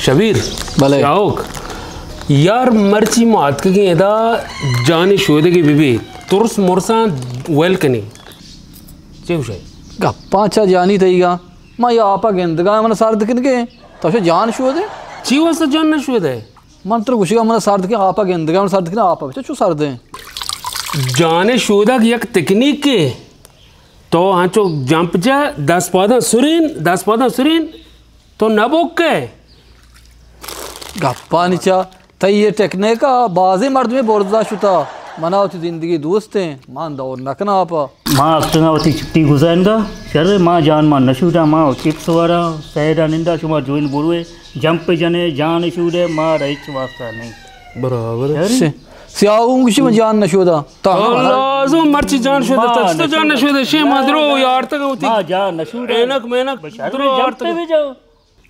شبیر۔ بلے۔ سیاہوک۔ یار، مرچی ما اتکگیں ادا، جانے شودگے بہ بی، ترس مرساں ویل کنی۔ چے گوشے؟ گپاں چا جانی تئیگا۔ ما یا آپا گندگا من سرد کنگے۔ تو شے جان شودے؟ چی واسطہ جان نہ شودے؟ من ترا گوشگا من سرد کن، آپا گندگا من سرد کن، آپا بچا چو سردیں۔ جانے شودگ یک تکنیکے۔ تو ہنچو جمپ جا، دست پاداں سرین، دست پاداں سرین، تو نہ بوکے۔ گپانی چا، تئی یہ ٹیکنیکا بازیں مردمے برزا شتا۔ منا وتی زندگی دوستیں، من دور نہ کناں آپا۔ ما اتکگاں وتی چھٹی گزینگا، شر ما جان ما نشودا، ما چپس وارا، سیدا نندا، شما جوئن بروے، جمپ جنے، جان شودے، ما رہچ واسطہ نہیں۔ برابر۔ شر۔ سے-، سیاہو گوشی من جان نشودا۔ تا ہم لازم مرچی جان شودا، ما تچ تو جان نشودا۔ نشودا، شے ما درو یارتگ وتی۔ ما جان نشودا۔ اینک مینک بشر درو جمپ یارتگ۔ بھی جاؤ۔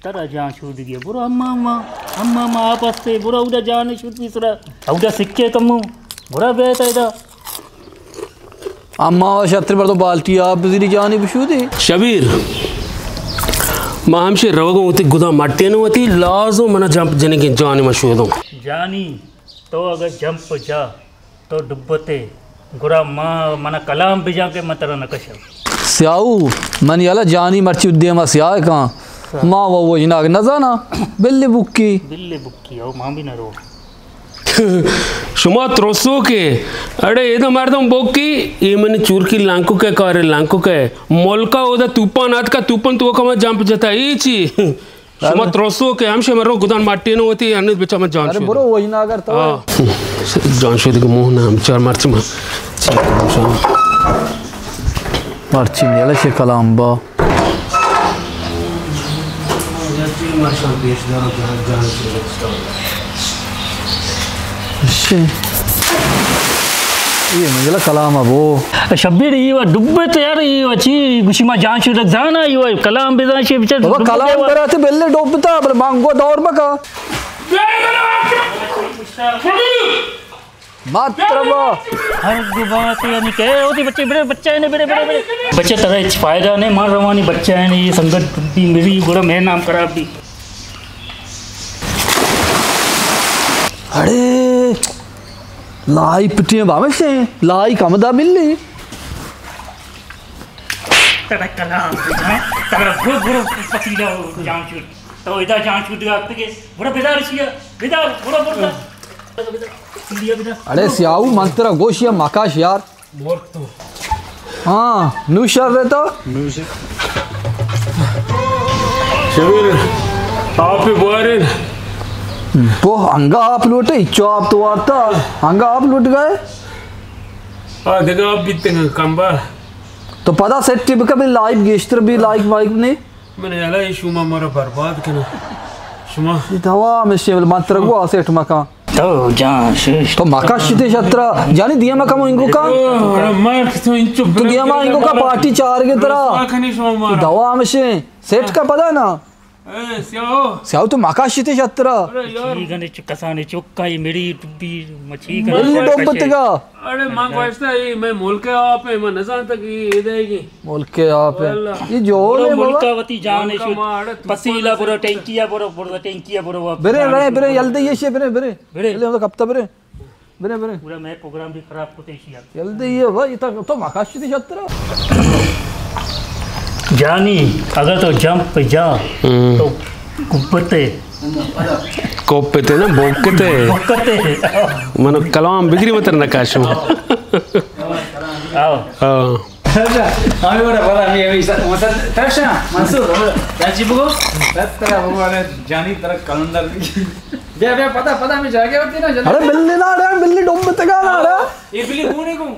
ترا جان شودگی، برو اما، اما، اما، اما آپ استے، برو اودا جان شود بی سرا، اودا سکے کمو، برو بیت ایدا۔ اما شتر بر تو بالٹی آپ بزیری جانی بشودی۔ شبیر، ما ہمشے روگوں وتی گدا مٹینو وتی، لازم منا جمپ جنگیں جانی ما شودوں۔ جانی، تو اگر جمپ جا، تو ڈبتے، گڑا ما، منا کلام بجا کہ من ترا نہ کشاں۔ سیاہو، من یلا جانی مرچی دیما سیاہ کاں۔ ما و وجناگ نہ زاناں، بلی بکی۔ بلی بکی، او ما بھی نہ رو۔ شما ترسو کے، اڑے اے دو مردم بکی، اے منی چورکی لانکو کے کارے لانکو کے، ملکا اودا توپان آتکا، توپان تو کما جمپ جتا، اے چی؟ شما ترسو کہ ہمشے من رو گدان ماٹینو وتی، انت بچا من جان شود۔ برو وجنا اگر تو۔ ہاں۔ جان شود کہ موہ نہ ہم چار مرچی من۔ مرچی میلہ شے کلام با۔ شے۔ یہ مجلہ کلام ابو۔ شبیر، یہ وا ڈبے تو یار، یہ وا چی گوشی ما جان شودگ زانا، یہ وا کلام بزان شی بچار بابا، ڈبے کلام وا۔ کرا تے بلے ڈوبتا، بل مانگو دور بکا۔ ماتربا۔ ہر دو بات یعنی کہ ہوتی بچے بڑے، بچہ ہے نا، بڑے، بڑے، بڑے۔ بچہ ترا ہچ فائدہ نہیں، مار روانی بچہ ہے نا، یہ سنگت ڈبی مری، گڑا میں نام خراب بھی۔ اڑے، لائی پٹیاں بامشیں، لائی کم دا ملی۔ ترا کلام، ترا برو، برو، پتیلا جان شود۔ تو ادا جان شود گا اتکے، برو بدار شیا، بدار، برو، برو۔ سیڑھیا بدار۔ اڑے سیاہو، من ترا گوشیا مکاش یار۔ مورک تو۔ ہاں، نو شر رہتا۔ شبیر، آپ بوارین۔ پو انگا آپ لوٹے، اچو آپ تو وارتا، انگا آپ لوٹ گئے۔ آ دگہ آپ بیتنگ کمبا۔ تو پدا سیٹ بکا بھی لائک گیشتر بھی لائک مائک نے۔ من یلا اے شما مارا برباد کنا۔ شما۔ دوا ہمشے، بل من ترا گو آ سیٹ مکان۔ تو جان شش۔ تو مکشتے شترا۔ جانی دیا مکم انگو کا۔ او، مار تو انچو تو دیا ما انگو کا پارٹی چار گے ترا۔ رسوا کنی شما مارا۔ دوا ہمشے۔ سیٹ کا پدا نا۔ اے، سیاہو۔ سیاہو تو مکشتے شترا۔ ارے یار۔ چی گنے چ-، کسانے چکا، یہ میری ڈبی مچھی گنے ملی ڈوب تگا۔ اڑے من گوشتا، اے میں ملک آپ ہے، من نزانتا کہ یہ دے گی۔ ملک آپ ہے۔ واللہ۔ یہ جو ہے ملک بابا۔ وتی جان ہے، ملک شد۔ ما اڑے تو پسیلا برو، ٹینکیا برو، برو ٹینکیا برو۔ برے، برے، برے، یل دے یہ شے، برے، برے۔ برے۔ یل دے کپتا برے۔ برے، برے۔ پورا میں پروگرام بھی خراب کو تیشی۔ یل دے یہ بھائی، تو، تو مکاشی دی شترا۔ جانی، اگر تو جمپ پہ جا، ہم۔ تو کپتے۔ کپتے نا، بوکتے۔ بوکتے۔ من کلام بگری متر نکاشم۔ آؤ۔ آؤ۔ ہمیں بڑا بڑا، ہمیں، ہمیں سا-، مثلا، ترشا، منصور، ہمیں، کیا چی بگو؟ ترا بگو، ارے، جانی ترا کلندر۔ بیا، بیا، پدا، پدا، ہمیں جاگے ہوتی نا، جلدی۔ ارے، بلی نا، ارے، بلی ڈومب تگا نا، ارے۔ یہ بلی کون ہے کو؟